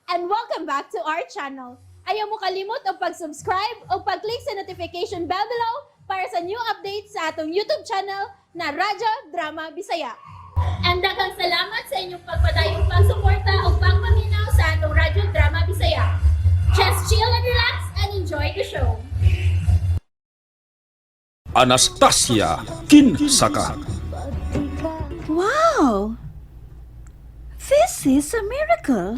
And welcome back to our channel. Ayaw mo kalimot og pag-subscribe o pag-click sa notification bell below para sa new updates sa atong YouTube channel na Radyo Drama Bisaya. And daghang salamat sa inyong pagpadayong pagsuporta o pagpaminaw sa atong Radyo Drama Bisaya. Just chill and relax and enjoy the show. Anastasia, Kinsaka. Wow! This is a miracle.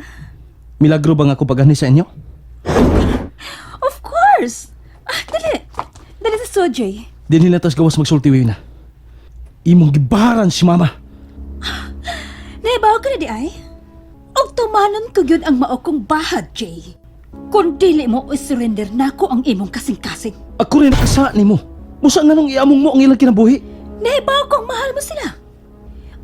Milagro ba nga ako pag-anhi sa inyo? Of course! Ah, dali! Dali sa Sojay. Dinhi na tas gawas magsulti, Wina. Imong gibaran si mama. Naibaw ka na di ay? Og tumanon ko yun ang mao kong bahad, Jay. Kung dili mo, isurrender na ko ang imong kasing-kasing. Ako rin nakasa nimo. Musa nga nung iamong mo ang ilang kinabuhi. Naibaw kong mahal mo sila.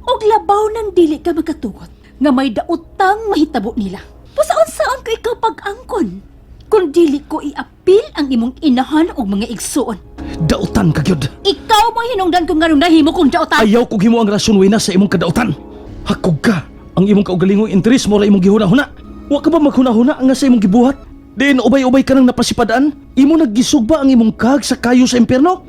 Og labaw nang dili ka makatugot nga may daotang mahitabo nila. Pusaon-saon ko ikaw pag-angkon. Kung dili ko iapil ang imong inahan og mga igsuon. Dautan ka gyud. Ikaw mo hinungdan kung nganong nahimo kong daotan. Ayaw kog himo ang rasyon, Wina, sa imong kadautan. Hakog ka. Ang imong kaugalingong interes mo ra imong gihuna-huna. Wa ka ba maghuna-huna nga sa imong gibuhat? Diin ubay-ubay ka nang napasipadaan? Imo naggisugba ang imong kag sa kayo sa impierno?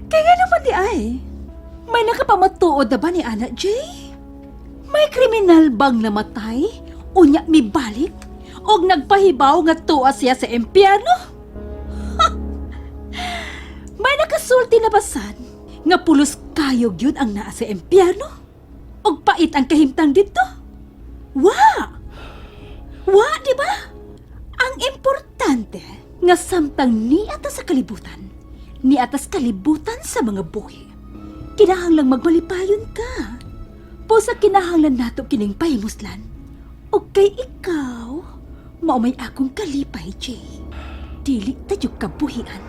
Kaya nga naman di ay. May nakapamatuod na ba ni Ana Jay? May kriminal bang namatay? Unya mibalik? Og nagpahibaw nga tuwa siya sa impyerno? Ha! May nakasulti na basan nga pulos kayog yun ang naa sa impyerno? Og pait ang kahimtang dito? Wa! Wa, di ba? Ang importante nga samtang niata sa kalibutan, niatas kalibutan sa mga buhi. Kinahanglang magmalipayon ka. Pusa kinahanglan nato kining pahimuslan. O kay ikaw, mao may akong kalipay, Jay. Dili ta jud kabuhian.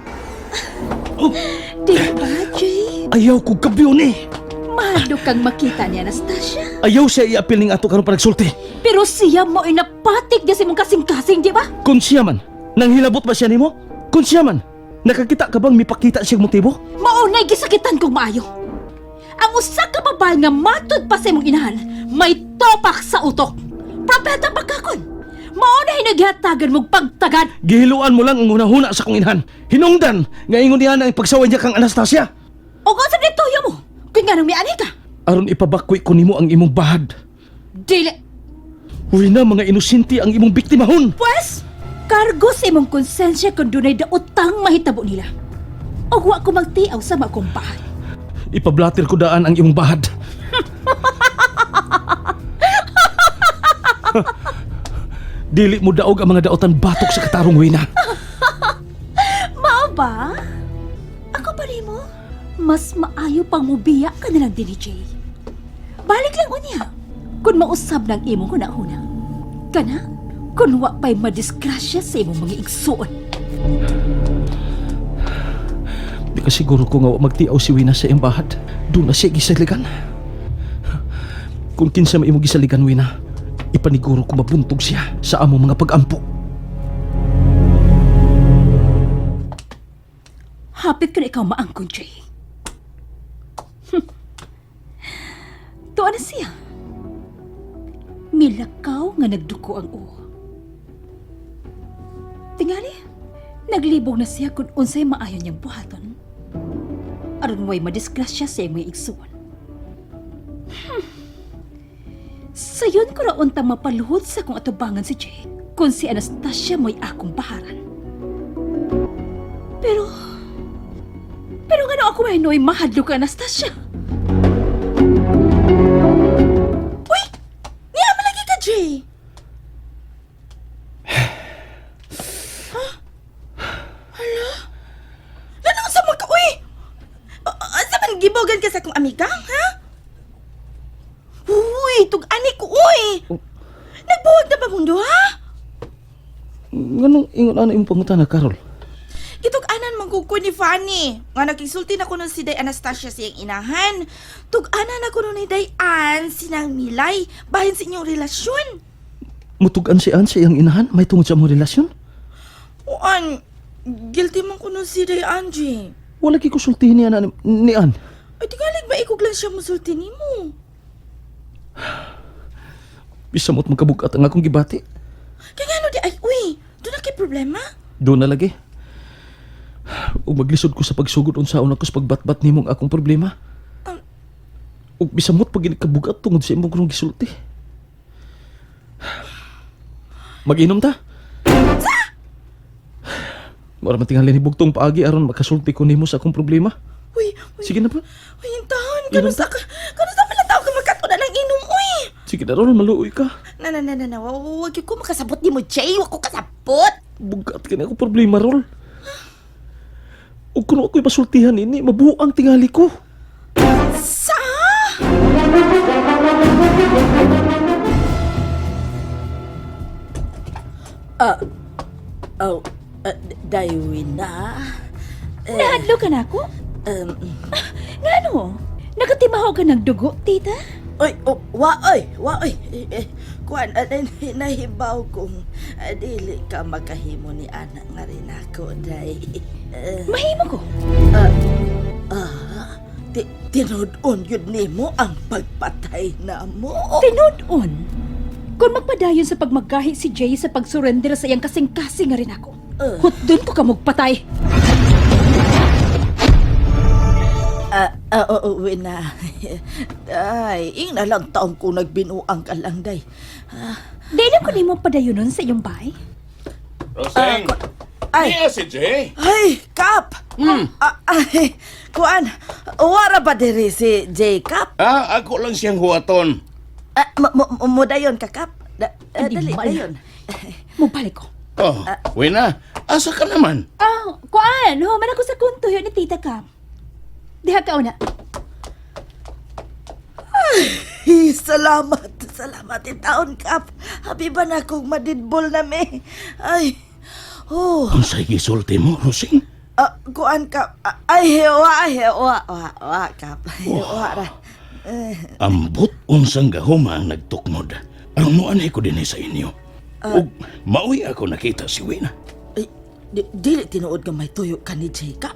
Oh. Dili ba, Jay? Ayaw kog kabyon eh. Mahalo kang makita ni Anastasia. Ayaw siya iapil ning ato karon panagsulti. Pero siya mo inapatik niya sa imong kasing-kasing, di ba? Kung siya man, nang hilabot ba siya nimo? Kung siya man, nakakita ka bang mipakita siyang motibo? Maunay gisakitan kong maayo. Ang usa ka babae nga matud pa sa imong inahan, may topak sa utok. Propeta pagkakon. Maunay naghatagan mong pagtagad. Gihiluan mo lang ang hunahuna sa kong inahan. Hinungdan nga ingon niya na ang pagsaway niya kang Anastasia. O kung sa nituyo mo, kung nga nang miani ka. Aron ipabakwi ko nimo ang imong bahad. Dili. Uy na mga inosente ang imong biktimahon. Pwes, kargo sa imong konsensya kung dunay daotang mahitabo nila. O wa ko magtiaw sa makong bahad. Ipablatir ko daan ang imong bahad. Dili mo daog ang mga daotan batok sa katarong, Wina. Mao ba? Ako pa mo? Mas maayo pang mubiya ka na lang din ni Jay. Balik lang unya. Kung mausab ng imong huna-huna. Kana, kung wa pa'y madisgrasya sa imong mga igsuon. Di ka siguro ko nga wa magtiaw si Wina sa iyang bahad. Doon na siya gisaligan. Kung kinsa may imong gisaligan, Wina, ipaniguro ko mabuntog siya sa among mga pagampo. Hapit ka na ikaw maangkon, Jay. Tuwa na siya. Milakaw nga nagduko ang uo. Tingali, naglibog na siya kung unsay maayo niyang buhaton. Aron way madisgrasya sa iyang mga igsuon. Sayon ko raon tang mapaluhod sa kong atubangan si Jay kung si Anastasia mo'y akong baharan. Pero nga ako may noy mahadlok ka, Anastasia. Uy! Niya malagi ka, Jay! Ha? Hala? Lanang sa mga uy! Asa man gibogan ka sa akong amiga, ha? Uy, tug-ani ko, uy! Nagbuwag na ba mong duha? Nganong ingon ana imong pangutana, Carol? Gitug-anan man ko ni Fanny. Nga nakisulti na ko nun si Day Anastasia siyang inahan. Tug-anan ako nun ni Day Ann, sinang Milay, bahin sa inyong relasyon. Mutugan si Ann sa iyang inahan may tungod sa among relasyon? Uan, guilty man ko nun si Day Angie. Wala kay kusultihin niya na ni Ann. Ay, tingalig ba Gipaikog lang siya musulti nimo. Bisamot magkabugat ang akong gibati. Kay ngano di ay uy, doon na kay problema. Doon na lagi. Ug maglisod ko sa pagsugod unsaon ako sa pagbatbat nimo ang akong problema. Ug bisamot pag kabugat tungod sa imong kunong gisulti. Mag-inom ta? Mura man tingali ni bugtong paagi aron makasulti ko nimo sa akong problema. Uy, uy. Sige na pa. Uy, intahan, kanusa ka, kanusa pala tao ka magkatunan ng inom, uy. Sige na ron, maluoy ka. Na, na, na, na, na, wag yun ko makasabot ni mo, Jay. Wag ko kasabot. Bugat ka na ako problema, Rol. Ug kuno ako'y masultihan ini, mabuang tingali ko. Sa? Oh, dayawin na. Nahadlo ka na ako? Um, Ngano? Nakatimaho ka ng dugo, tita? oy, oh, wa oy, wa oy. Eh, eh, kuan nahibaw kong dili ka makahimo ni anak nga rin ako day. Eh, Mahimo ko. ah, tinud-on yun nimo ang pagpatay na mo. Tinud-on. Kung magpadayon sa pagmagahi si Jay sa pagsurrender sa iyang kasing-kasing nga rin ako. Hutdon ko kamugpatay. Ah, ah, oo, uwi na. Ay, ing na lang taong ko nagbinuang ka lang, day. Dili ko nimo padayonon sa iyong bahay. Roseng! Ay, Niya si Jay! ay, Kap! Ah, ay, kuan, wara ba diri si Jay, Kap? Ah, ako lang siyang huwaton. Ah, mo dayon ka, Kap? Hindi Dali, mo alam. dayon. Mubalik ko. Oh, Wena, asa ka naman? Ah, kuan, human ako sa kunto yun ni Tita Kam. Diha ka una. Ay, salamat, salamat taon, Kap. Happy ba na kung madidbol na me? Ay, oh, Ang say gisulti mo, Roseng? ah, kuan, Kap. Ah, ay, wa, wa, wa, wa, Kap. Wa, ra. Eh, Ambot unsang gahuma ang nagtukmod. Aron mo anay ko dinhi sa inyo. Ug maoy ako nakita si Wena. ay, dili tinuod nga may tuyo ka ni Jay, Kap.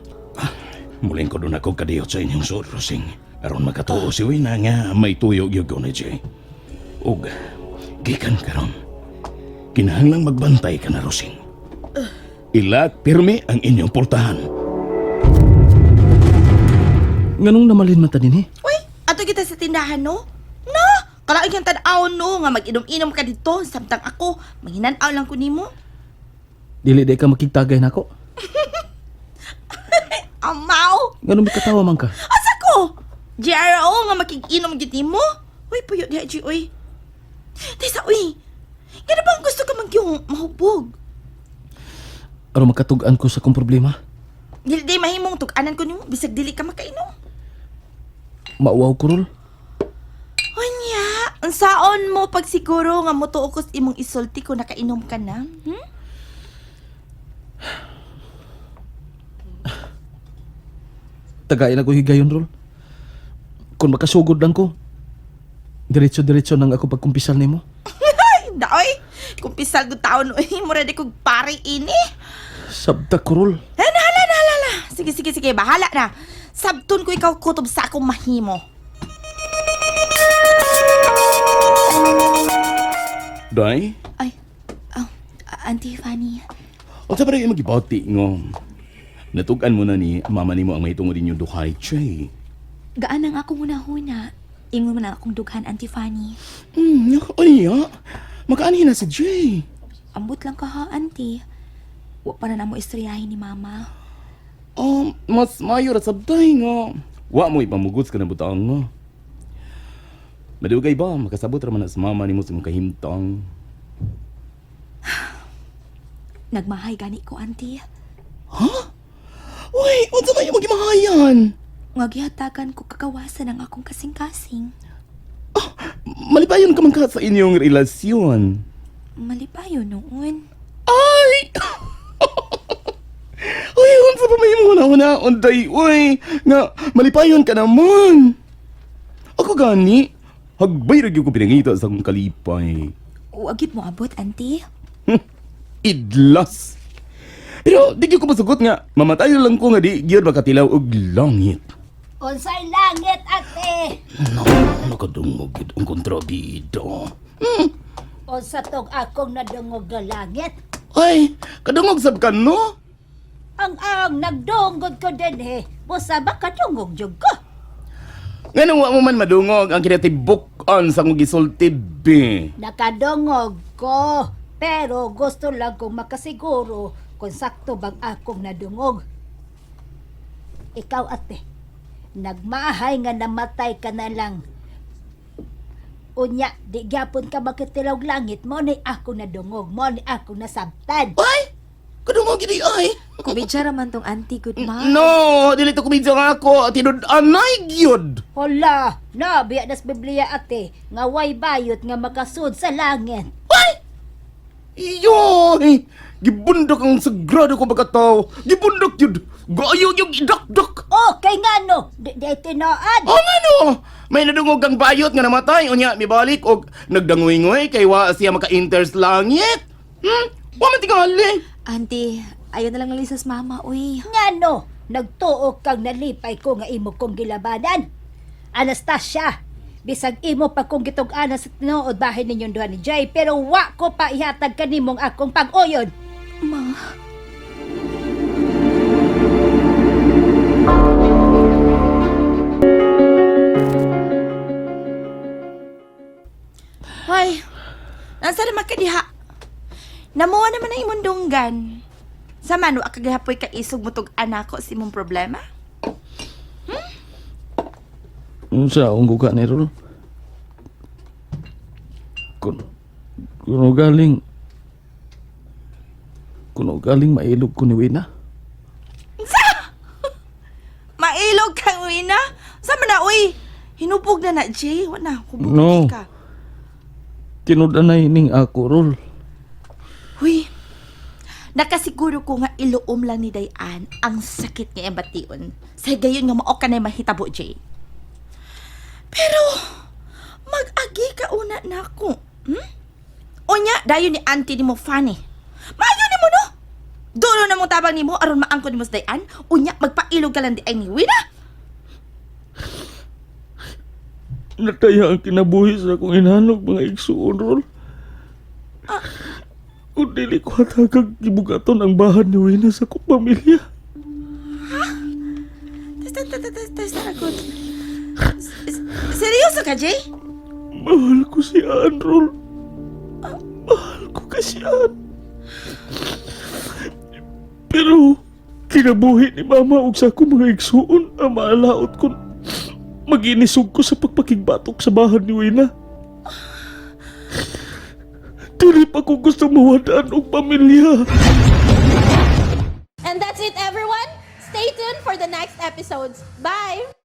Muling ko doon ako kadiyot sa inyong suod, Roseng. Aron makatuo si Wena nga may tuyo gyud ko ni Jay. Ug gikan karon. Kinahanglang magbantay ka na, Roseng. Ilat pirmi ang inyong portahan. Nganong namalin man ta dinhi? Uy, ato kita sa tindahan, no? No! Kalaig yung tan-aw, no? Nga mag-inom-inom ka dito. Samtang ako, manghinan-aw lang ko nimo. Dili di ka makigtagay nako. Amaw! Nganong makatawa man ka? Asa ko? JRO nga makig-inom gid nimo? Uy, puyo diha, G, uy. Tesa, uy. Gano bang gusto ka magyong mahubog? Aron makatug-an ko sa akong problema. Dili di mahimong tug-anan ko nimo bisag dili ka makainom. Mauwaw ko, Rol. Unya, unsaon mo pagsiguro nga motuo ko sa imong isulti ko nakainom ka na? Hmm? Tagain ako higayon, Rol. Kung makasugod lang ko, diretso-diretso nang ako pagkumpisal nimo. Ay, daoy. Kumpisal gud taon uy, mura di kog pare ini. Sabta ko, Rol. Eh, nahala, nahala na. Sige, sige, sige, bahala na. Sabton ko ikaw kutob sa akong mahimo. Day? Ay, oh, Auntie Fanny. Unsa pa rin imong gibati ngo? Natug-an mo na ni mama nimo ang mahitungod ninyong duhay, Jay. Gaan ang akong hunahuna. Ingon man ang akong dughan, Auntie Fanny. Ay, ya. Makaanhi na si Jay. Ambot lang ka ha, Auntie. Wa pa na namo istoryahin ni Mama. Mas mayo ra sabtay nga. Wa mo ipamugot ka na butang nga. Madugay ba makasabot ra man na sa mama nimo sa imong kahimtang. Nagmahay gani ko, Auntie. Uy, unsa man imong gimahayan? Nga gihatagan ko kagawasan ang akong kasing-kasing. Malipayon ka man ka sa inyong relasyon. Malipayo noon. Ay! Uy, unsa pa may imong una-una, unday, uy, nga, malipayon ka naman. Ako gani, hagbay ra gyud ko pinangita sa akong kalipay. Wagit mo abot, Auntie. Idlas. Pero di gyud ko masugot nga, mamatay na lang ko nga di gyud makatilaw og langit. Unsay langit ate? Ate. No, nakadungog gid ang kontrabida. Unsa tong akong nadungog nga langit? Ay, kadungog sab ka no? Ang nagdungog ko dinhi. Busa ba kadungog jud ko? Nganong wa mo man madungog ang kinatibuk-on sa akong gisulti, be. Nakadungog ko. Pero gusto lang kong makasiguro kung sakto bang akong nadungog. Ikaw ate, nagmahay nga namatay ka na lang. Unya, di gyapon ka makitilog langit, mo ni ako nadungog, mo ni ako nasabtan. Ay, kadungog gid ay. Komedya raman tong auntie, good ma. No, dili to kumidya nga ako. Tinud-anay gyud. Hala, nabiya nas Biblia ate, nga way bayot nga makasud sa langit. Ay! Iyoy! Gibundak ang sagrado ko pagkatao. Gibundak yun. Gayo yung idakdak. Oh, kay ngano, di tinuod. Oh, nga no! May nadungog ang bayot nga namatay. Unya, mibalik og nagdangoy-ngoy kay wa siya maka-enter sa langit. Wa man tingali. Auntie, ayaw na lang nalisas mama, uy. Ngano, nagtuo kang nalipay ko nga imo kong gilabanan. Anastasia, bisag imo pa kong gitug-anan sa tinuod bahin ninyong duha ni Jay, pero wa ko pa ihatag kanimong akong pag-uyon. Ma. Hoy, nasa naman ka diha? Namuha naman ang imong dunggan. Sa man, wa kagahapoy ka isog mo tug anak ko sa imong problema? Unsa akong guga ni Rol? Kuno galing kuno galing mailog ko ni Wina. Mailog kang uwi na? Sa man na, uy? Hinubog na na, Jay. Wala, hubog No. ka. Tinud-anay ning ako, Rol. Huy, nakasiguro ko nga iluom lang ni Dayan ang sakit nga iyang bation. Sa gayon nga mao ka na mahitabo, Jay. Pero, mag-agi ka una na ako. Unya, dayon ni auntie ni mo, Fanny. Maayo ni mo, no? Dulo na mong tabang nimo aron maangkon nimo sa Dayan. Unya, magpailog ka lang di ay ni Wina. Nataya ang kinabuhi sa akong inanog mga igsuon, Rol. Kung dili ko hatagag gibugaton ang bahan ni Wina sa akong pamilya. Tas, tas, tas, tas, tas, tas, Seryoso ka, Jay? Mahal ko si Ann, Rol. Mahal ko kasi Ann. Pero kinabuhi ni Mama ug sa akong mga igsuon ang maalaot ko maginisog ko sa pagpakigbatok sa bahan ni Wina. Dili pa ko gusto mawadaan og pamilya. And that's it, everyone. Stay tuned for the next episodes. Bye!